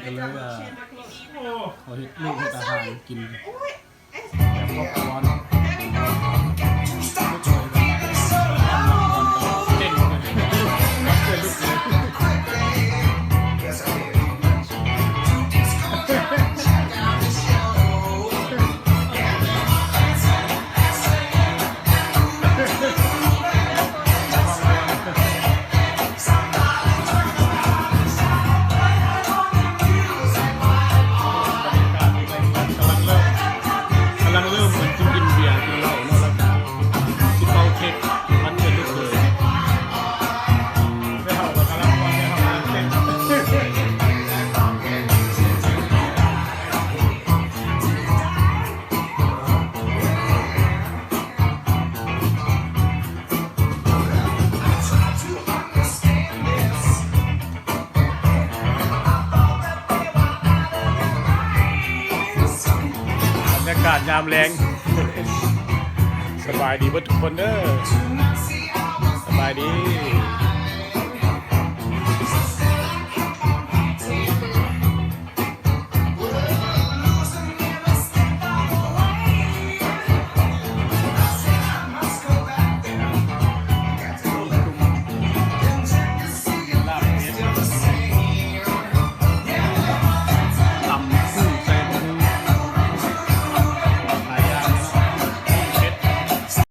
ກໍເລີຍວ່າເຮົາເຮັດລູກເຮັດອາຫານກິນແບບຄອບຄົວເນາະ. ກຳລັງເລີ່ມ ກຳລັງເລີ່ມເປັນຊິກິນເບຍກິນເຫຼົ້າເນາະ ແລ້ວກະຊິເປົ່າເຄັກວັນເກີດລູກເຂີຍ ແມ່ເຖົ້າກໍກຳລັງ ແມ່ເຖົ້າກຳລັງເຕັ້ນ. ບັນຍາກາດຍາມແລງ ສະບາຍດີເບິດທຸກຄົນເດີ ສະບາຍດີ.